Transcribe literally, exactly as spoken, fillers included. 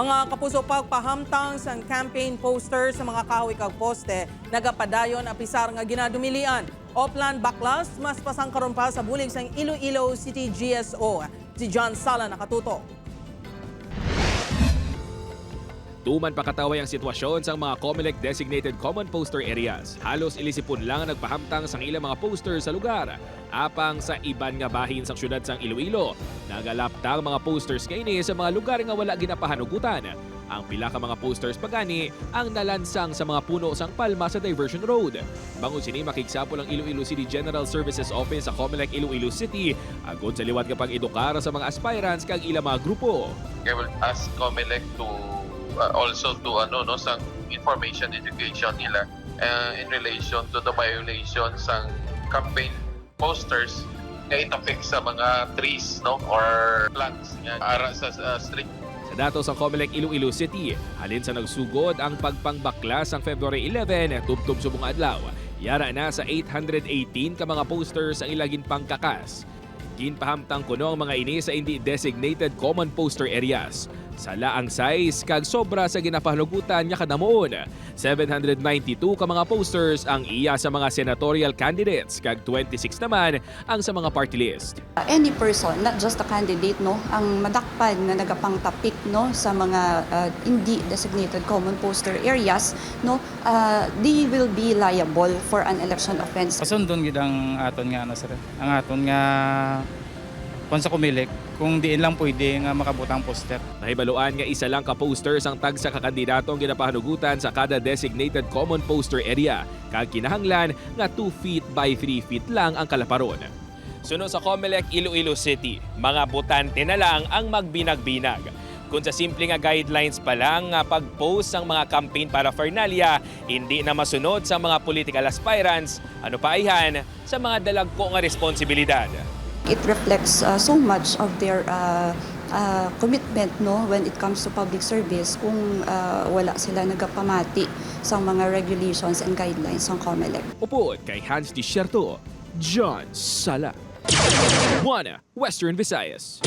Mga kapuso, pagpahamtang sang campaign poster sa mga kahoy kag poste nagapadayon apisar nga ginadumilian. Oplan, baklas, mas pasang karon pa sa bulig sang Iloilo City G S O. Si John Sala nakatutok. Tuman pakataway ang sitwasyon sang mga Comelec designated common poster areas. Halos ilisipon lang ang nagpahamtang sang ilang mga poster sa lugar. Apang sa iban nga bahin sang siyudad sang Iloilo, nagalapta ang mga posters nga ini sa mga lugar nga wala ginapahanugutan. Ang pila ka mga posters pa gani ang nalansang sa mga puno sang palma sa Diversion Road. Bangod sini, makigsapol ang Iloilo City General Services Office sa Comelec Iloilo City agod sa liwat nga pag-edukar sa mga aspirants kag ilang mga grupo. I will ask Comelec to uh, also to ano no sang information education nila uh, in relation to the violation sang campaign posters nga itapik sa mga trees no or plants nga ara sa, sa street. Sa datos sang Comelec Iloilo City, halin sa nagsugod ang pagpangbaklas sang February eleven tubtob subong adlaw, yara na sa eight hundred eighteen ka mga posters ang ila ginpangkakas. Ginpahamtang kuno ang mga ini sa indi designated common poster areas. Sala ang size kag sobra sa ginapahanugutan nga kadamuon. Seven hundred ninety-two ka mga posters ang iya sa mga senatorial candidates kag twenty-six naman ang sa mga party list. Any person, not just a candidate, no, ang madakpan nga nagapangtapik no sa mga uh, hindi designated common poster areas, no, uh, they will be liable for an election offense. Pasundon gid ang aton nga ano sir, ang aton nga kung sa Comelec kung diin lang pwede nga makabutang poster. Nahibaluan nga isa lang ka poster sang tagsa ka kandidato ang ginapahanugutan sa kada designated common poster area, kag kinahanglan nga two feet by three feet lang ang kalaparon. Suno sa Comelec Iloilo City, mga botante na lang ang magbinag-binag. Kung sa simple nga guidelines pa lang nga pag-post sang mga campaign paraphernalia hindi na masunod sa mga political aspirants, ano pa ayhan sa mga dalagko nga responsibilidad. It reflects uh, so much of their uh, uh, commitment no when it comes to public service kung uh, wala sila nagapamati sa mga regulations and guidelines ng Comelec. Upod kay Hans Desierto, John Sala. One Western Visayas.